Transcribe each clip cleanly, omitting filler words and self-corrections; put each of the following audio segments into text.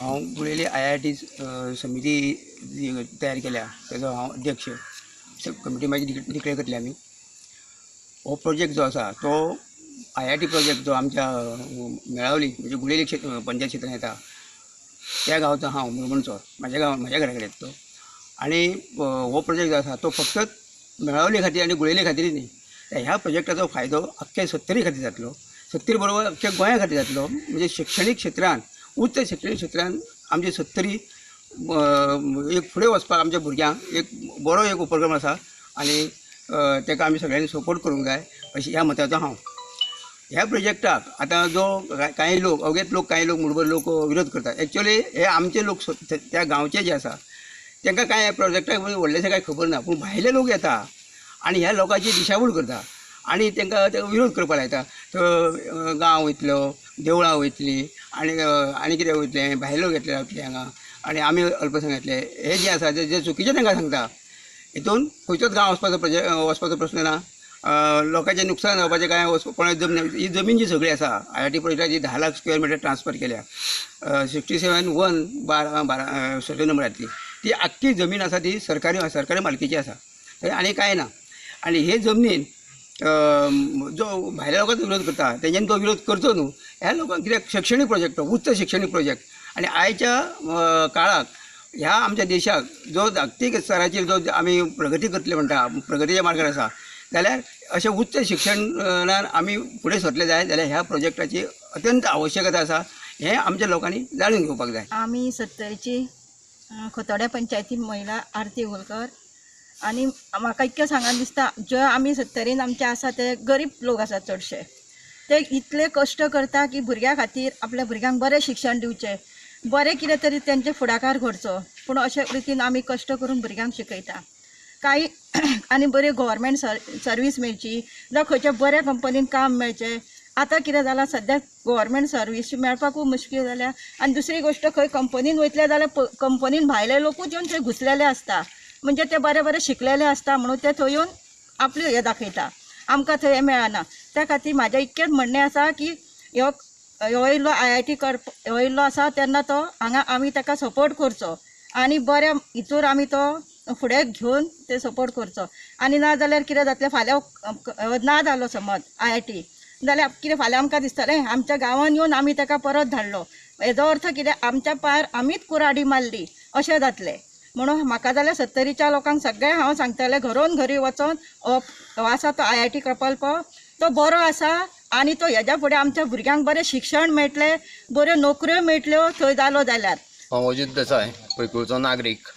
हांव गुळेली आयआयटी समिती जी तयार केल्या तेजो हांव अध्यक्ष. कमिटी मागीर डिक्लेर करतले आमी. हो प्रोजेक्ट जो आसा तो आयआयटी प्रोजेक्ट जो आमच्या मेळावली म्हणजे गुळेली क्षेत्र पंचायत क्षेत्रांत येता त्या गांवचो हांव मुरगुणचो, म्हाज्या गांव म्हाज्या घरा कडेन तो. आनी हो प्रोजेक्ट जो आसा तो फक्त मेळावली खातीर आनी गुळेली खातीर न्ही, ह्या प्रोजेक्टाचो फायदो आख्खे सत्तरी खातीर जातलो, सत्तरी बरोबर आख्ख्या गोंया खातीर जातलो. म्हणजे शिक्षणीक क्षेत्रान, उच्च शिक्षणीक क्षेत्रान आमची सत्तरी एक फुडें वचपाक आमच्या भुरग्यांक एक बरो एक उपक्रम आसा आनी ताका आमी सगळ्यांनी सपोर्ट करूंक जाय अशी ह्या मताचो हांव. ह्या प्रोजेक्टाक आतां जो कांय लोक अवघेच लोक कांय लोक मुडबर लोक विरोध करतात. एक्चुअली हे आमचे लोक त्या गांवचे जे आसा तांकां कांय प्रोजेक्टाक व्हडलेशें कांय खबर ना, पूण भायले लोक येता आनी ह्या लोकांची दिशाभूल करता आनी तांकां ते विरोध करपाक लायता. तर गांव वयतलो, देवळां वयतलीं आनी आनी कितें वयतलें, भायले लोक येतले रावतले हांगा आनी आमी अल्पसंख्यातले, हे जे आसा जे चुकीचें तांकां सांगता. हितून खंयचोच गांव वचपाचो प्रोजेक्ट वचपाचो प्रस्न ना, लोकांचें नुकसान जावपाचें कांय कोणा जमनी ही जमीन जी सगळी आसा आयआयटी प्रोजेक्टाची 10 लाख स्क्वेअर मिटर ट्रान्सफर केल्या 67 1 12 सर्वे नंबरांतली ती आख्खी जमीन आसा ती सरकारी सरकारी मालकीची आसा आनी कांय ना. आनी हे जमनीन जो भायल्या लोकांचो विरोध करता तेंच्यांनी तो विरोध करचो न्हू. ह्या लोकांक कित्याक शिक्षणीक प्रोजेक्ट, उच्च शिक्षणीक प्रोजेक्ट आनी आयच्या काळाक ह्या आमच्या देशाक जो जागतीक स्तराचेर जो आमी प्रगती करतले म्हणटा, प्रगतीच्या मार्गार आसा जाल्यार अशें उच्च शिक्षणान आमी फुडें सरले जाय जाल्यार ह्या प्रोजेक्टाची अत्यंत आवश्यकता आसा हें आमच्या लोकांनी जाणून घेवपाक जाय. आमी सत्तरीची खोतोड्या पंचायती महिला आरती होलकर आनी म्हाका इतकें सांगन दिसता, जे आमी सत्तरीन आमचे आसा ते गरीब लोक आसात चडशे, ते इतले कश्ट करता की भुरग्यां खातीर आपल्या भुरग्यांक बरें शिक्षण दिवचें, बरें कितें तरी तेंचे फुडाकार घडचो, पूण अशे रितीन आमी कश्ट करून भुरग्यांक शिकयता कांय आनी बरी गव्हर्मेंट सर्वीस मेळची जावं खंयच्या बऱ्या कंपनीन काम मेळचें. आतां कितें जालां सद्याक गव्हर्मेंट सर्वीस मेळपाकूय मुश्कील जाल्या आनी दुसरी गोश्ट खंय कंपनीन वयतले जाल्यार कंपनीन भायले लोकूच येवन थंय घुसलेले आसता, म्हणजे ते बरे बरे शिकलेले आसता म्हणून ते थंय येवन आपले हें दाखयता, आमकां थंय हें मेळना. त्या खातीर म्हाजें इतकेंच म्हणणें आसा की ह्यो येयल्लो आयआयटी ह्यो येयल्लो आसा तेन्ना तो हांगा आमी ताका सपोर्ट करचो आनी बऱ्या हितूर आमी तो फुडें घेवन ते सपोर्ट करचो. आनी ना जाल्यार कितें जातलें, फाल्यां ना जालो समज आयआयटी जाल्यार कितें फाल्यां आमकां दिसतलें आमच्या गांवान येवन आमी ताका परत धाडलो, हेजो अर्थ कितें आमच्या पांयार आमीच कुराडी मारली अशें जातलें. म्हणून म्हाका जाल्यार सत्तरीच्या लोकांक सगळें हांव सांगतलें, घरोन घरी वचोन हो आसा तो आयआयटी प्रकल्प तो बरो आसा आनी तो हेज्या फुडें आमच्या भुरग्यांक बरें शिक्षण मेळटलें, बऱ्यो नोकऱ्यो मेळटल्यो थंय जालो जाल्यार. हांव अजीत देसाय, पैकूळचो नागरीक.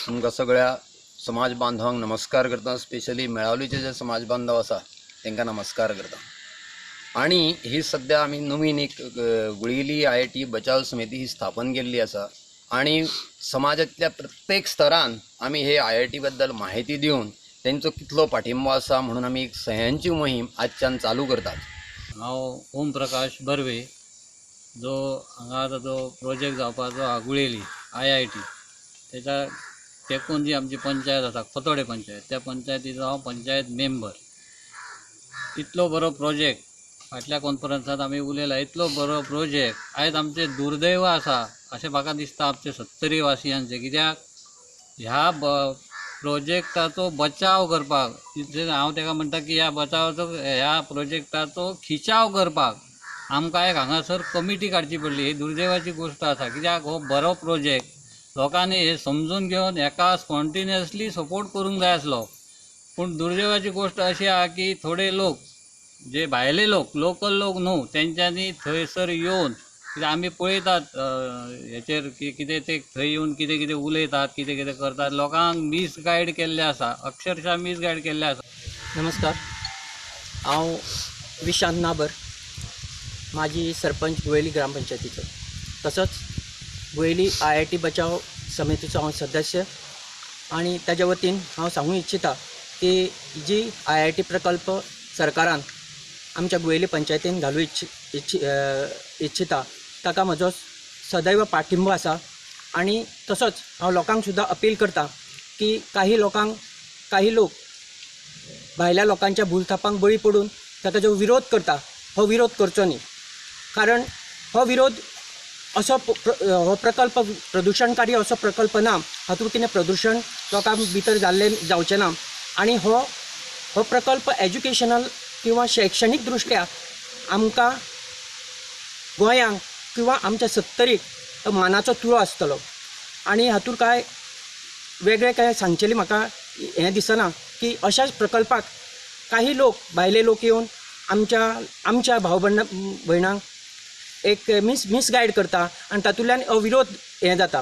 तुमकां सगळ्या समाज बांधवांक नमस्कार करता, स्पेशली मेळावलीचे जे समाज बांधव आसा तांकां नमस्कार करता. आनी ही सद्या आमी नवीन एक गुळेली आयआयटी बचाव समिती ही स्थापन केल्ली आसा आनी समाजांतल्या प्रत्येक स्तरान आमी हे आयआयटी बद्दल म्हायती दिवन तेंचो कितलो पाठिंबो आसा म्हणून आमी एक सह्यांची मोहीम आजच्यान चालू करतात. हांव ओम प्रकाश बर्वे, जो हांगा आतां जो प्रोजेक्ट जावपाचो आहा गुळेली आयआयटी तेच्या तेकून जी आमची पंचायत आसा खोतोडे पंचायत, त्या पंचायतीचो हांव पंचायत मेंबर. इतलो बरो प्रोजेक्ट फाटल्या कॉन्फरन्सांत आमी उलयला, इतलो बरो प्रोजेक्ट आयज आमचें दुर्दैव आसा अशें म्हाका दिसता आमचे सत्तरी वासियांचें. कित्याक ह्या प्रोजेक्टाचो बचाव करपाक, हांव ताका म्हणटा की ह्या बचावाचो, ह्या प्रोजेक्टाचो खिचाव करपाक आमकां एक हांगासर कमिटी काडची पडली. ही दुर्दैवाची गोश्ट आसा, कित्याक हो बरो प्रोजेक्ट लोकांनी हे समजून घेवन हेका स्पॉन्टेनियसली सपोर्ट करूंक जाय आसलो. पूण दुर्दैवाची गोश्ट अशी आहा की थोडे लोक जे भायले लोक, लोकल लोक न्हू, तेंच्यांनी थंयसर येवन, कित्याक आमी पळयतात हेचेर की कितें ते थंय येवन कितें कितें उलयतात, कितें कितें करतात, लोकांक मिसगायड केल्लें आसा, अक्षरशः मिसगायड केल्लें आसा. नमस्कार, हांव विशांत नाबर, माजी सरपंच गुळेली ग्रामपंचायतीचो, तसोच गुळेली आयआयटी बचाव समितीचो हांव सदस्य आनी ताज्या वतीन हांव सांगूंक इच्छिता की जी आयआयटी प्रकल्प सरकारान आमच्या गुळेली पंचायतीन घालूं इच्छिता ताका म्हजो सदैव पाठिंबो आसा. आनी तसोच हांव लोकांक सुद्दां अपील करता की काही लोकांक, काही लोक भायल्या लोकांच्या भूलथापांक बळी पडून ताका जो विरोध करता हो विरोध करचो न्ही, कारण हो विरोध असो हो प्रकल्प प्रदुशणकारी असो प्रकल्प ना. हातूंत कितें प्रदुशण लोकांक भितर जाल्लें जावचें ना आनी हो हो प्रकल्प एज्युकेशनल किंवा शैक्षणीक दृश्ट्या आमकां गोंयांक किंवा आमच्या सत्तरीक मानाचो तुळो आसतलो. आनी हातूंत कांय वेगळें कांय सांगचेलें म्हाका हें दिसना की अशाच प्रकल्पाक काही लोक, भायले लोक येवन आमच्या आमच्या भाव भयणांक एक मिसगायड करता आनी तातूंतल्यान अविरोध हें जाता.